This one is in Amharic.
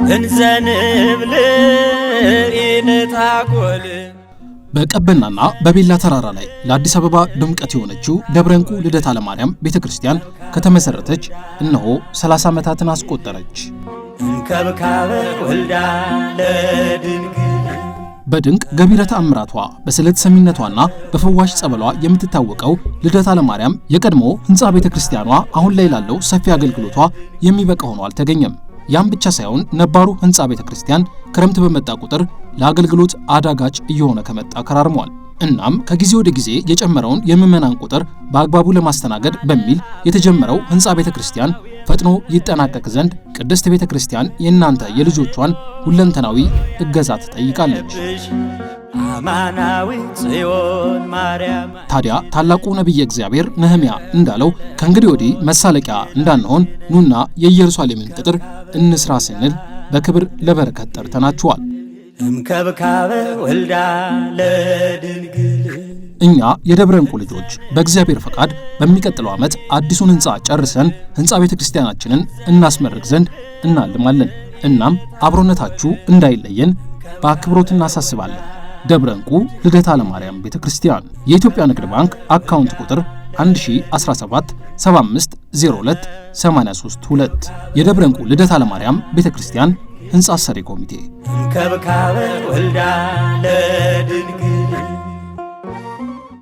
እንዘንብል ኢንታጎል። በቀበናና በቤላ ተራራ ላይ ለአዲስ አበባ ድምቀት የሆነችው ደብረ ዕንቁ ልደታ ለማርያም ቤተ ክርስቲያን ከተመሰረተች እነሆ 30 ዓመታትን አስቆጠረች። እንከብካበ ወልዳ ለድንግል። በድንቅ ገቢረ ተአምራቷ፣ በስለት ሰሚነቷና በፈዋሽ ጸበሏ የምትታወቀው ልደታ ለማርያም የቀድሞ ሕንፃ ቤተ ክርስቲያኗ አሁን ላይ ላለው ሰፊ አገልግሎቷ የሚበቃ ሆኖ አልተገኘም። ያም ብቻ ሳይሆን ነባሩ ሕንፃ ቤተ ክርስቲያን ክረምት በመጣ ቁጥር ለአገልግሎት አዳጋች እየሆነ ከመጣ ከራርሟል። እናም ከጊዜ ወደ ጊዜ የጨመረውን የምዕመናን ቁጥር በአግባቡ ለማስተናገድ በሚል የተጀመረው ሕንፃ ቤተ ክርስቲያን ፈጥኖ ይጠናቀቅ ዘንድ ቅድስት ቤተ ክርስቲያን የእናንተ የልጆቿን ሁለንተናዊ እገዛ ትጠይቃለች። አማናዊ ጽዮን ማርያም። ታዲያ ታላቁ ነቢየ እግዚአብሔር ነህምያ እንዳለው ከእንግዲህ ወዲህ መሳለቂያ እንዳንሆን ኑና የኢየሩሳሌምን ቅጥር እንስራ ስንል በክብር ለበረከት ጠርተናችኋል። እምከብካበ ወልዳ ለድንግል። እኛ የደብረ ዕንቁ ልጆች በእግዚአብሔር ፈቃድ በሚቀጥለው ዓመት አዲሱን ሕንፃ ጨርሰን ሕንፃ ቤተ ክርስቲያናችንን እናስመርቅ ዘንድ እናልማለን። እናም አብሮነታችሁ እንዳይለየን በአክብሮት እናሳስባለን። ደብረ ዕንቁ ልደታ ለማርያም ቤተ ክርስቲያን፣ የኢትዮጵያ ንግድ ባንክ አካውንት ቁጥር 1017 75 02 83 2፣ የደብረ ዕንቁ ልደታ ለማርያም ቤተ ክርስቲያን ሕንፃ ሰሪ ኮሚቴ። እንከብካበ ወልዳ።